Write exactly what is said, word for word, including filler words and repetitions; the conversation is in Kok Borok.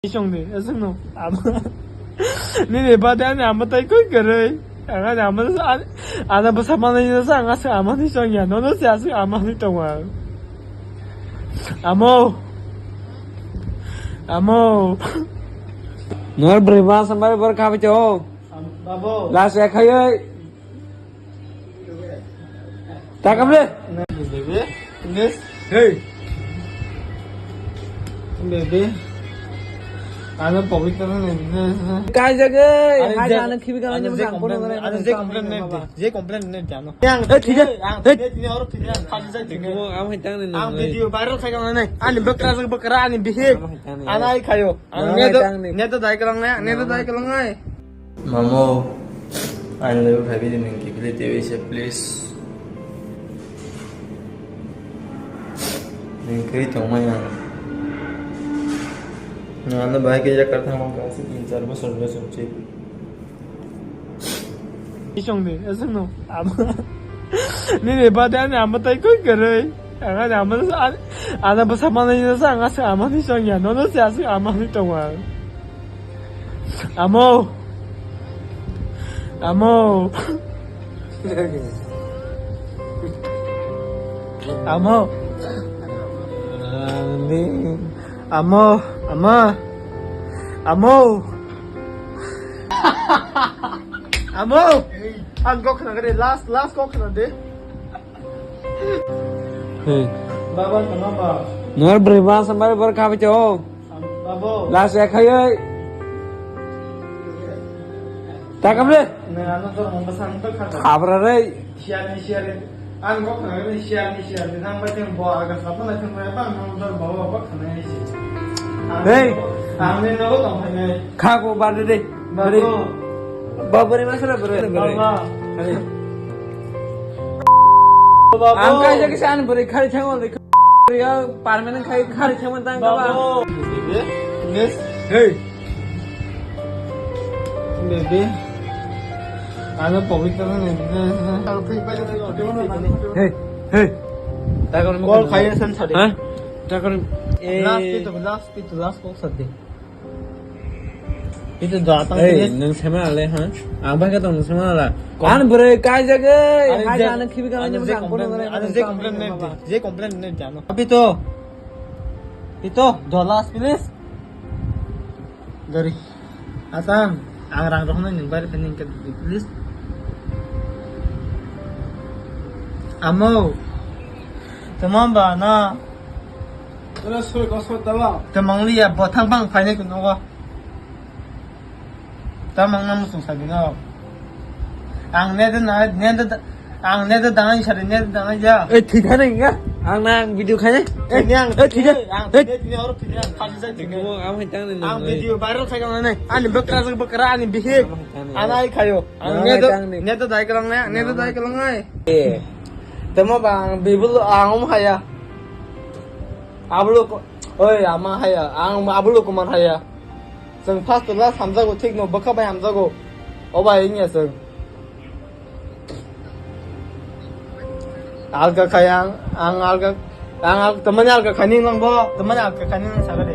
Isong de, aswk no. Ama. Nini bade ani ama tai koi kwrwi. Ang ani ama, ani, ana bwsa manwi no sa, ang aswk ama ni song ya. Nono se aswk ama ni tong ang. Amo. Amo. Nor bwrwi ma sambai bor khabi cho. Babo. Last ya khayoi. Takam le. Bebe. Yes. Hey. Bebe. Ano pawitro ne. Kai jaga. Hai jana khibi kana jama sang kono. Ano je complain ne. Je complain ne jano. Yang. Eh, thik ase. Yang. Thik ase. Ni oro thik ase. Khali jai thik. Mo am hai tang ne. Ang video viral khai kana ne. Ani bakra bakra ani bihi. Anai khayo. Ang ne do. Ne do dai kalang ne. Ne do dai kalang ne. Mamo, ani logi phaibi di nwng kiphilwi twiwi se, please. Nwng kwrwi tongmani ang. Nwng ano bahai khe yakar thangma kha, aswk tin char bosor bosor se. Isong de, aswk no. Ama. Nini bade ani ama tai koi kwrwi. Ang ani ama, ani, ana bwsa manwi no sa, ang aswk ama ni song ya. Nono se aswk ama ni tong ang. Amo. Amo. Amo. Ani. Amo. Ama. Amo. Amo. Ang kok khna gade, last, last kok khna de. Hey. Baba, tama ba. Nor bwrwi ma sambai bor khabi cho. Babo. Last ya khayoi. Takam le. Ne ano jor mo basang to khata. Khabra re. Siar ni siar. Ang kok khna ni siar ni siar. Nang ba teng bo aga sapa na teng ba ang nang jor bo bo khna ni si. Hey. Ang ne no tong phai nai. Kha ko ba de. Babo. Babo re ma sara bore. Baba. Hey. Babo. Ang kai jagi san bore khari thang ol. Ya, permanent khai khari thangma tang ka ba? Babo. Yes. Hey. Bebe. Ano pawitro ne. Hey, hey. Takon mo. Call khai san sadi. Ha? Takon. Last pito, last pito, last call sadi. Itu datang. Hey, sini. Nung sama le ha? Ang ba ka tong nung sama la. Kon- An bwrwi kai jaga. Ani hai je, jana khibi kana ani jama je sang complain, kono ani je complain ne. Je complain ne jano. Pito. Pito, dollars please. Gari. Asam, ang rang rohna ning bari pening ke please. Amo. Tamam ba na. Wala soi kosot dala. Tamang liya bothang bang phainai kuno. Tamang na musung sabi no. Ang ne de na, ne de, ang ne de dangai sari, ne de dangai ya. Eh, thik thani nga. Ang na ang video khai. Eh, ni ang, eh, thik thani. Ang ne ni oro thik thani. Khali jai thik thani. Mo am hai tang ni. Ang video viral khai kana nai. Ani bakra bakra ani bihi. Anai khayo. Ang ne de, ne de dai kalang nai, ne de dai kalang nai. Eh. Tamo ba ang bibul ang um haya. Ablo ko, oi, ama haya, ang ablo ko man haya. Chwng first to last hamjago, thik no, bwkha bai hamjago. O bai wngya chwng. Alka khai ang, ang alka, ang al-, tamani alka khai ning lang bo, tamani alka khai ning lang saga de.